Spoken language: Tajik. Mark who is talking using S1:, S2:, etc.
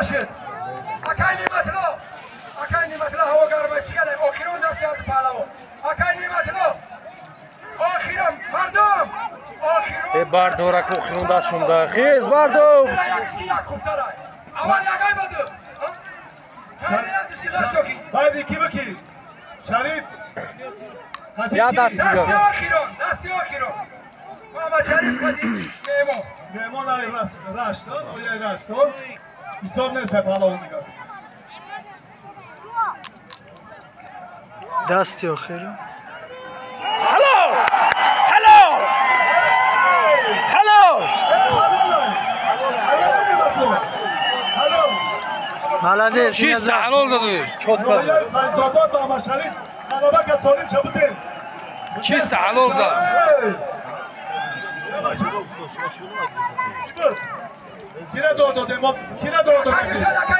S1: нашид. Акай Ниматло. Акай Ниматло ҳаво гарма чӣ кадай? Охирон дасти ҳаду паҳлавон. Акай Ниматло. Охирон мардум. Охирон.
S2: Э бардорак охирон даст шунда. Хез бардор.
S1: Як хубтарай. Аввал ягай баду.
S3: Баъди ки бики? Шариф.
S2: Я даст дигар.
S1: Дасти охирон, дасти охирон. Муҳаммад Шариф қади меҳмон.
S3: Меҳмон ай рашт, ояй рашт. Ҳисоб нест паҳлавон дигар.
S4: Дасти охирон.
S2: Ҳалол! Ҳалол! Ҳалол!
S4: Молодец.
S2: Чисто ҳалол задуш. Чётко.
S3: Файзобод Муҳаммад Шариф ғалаба кард, солим шабудем.
S2: Чисто ҳалол зад.
S3: Кира дор додем? Кира дор додем?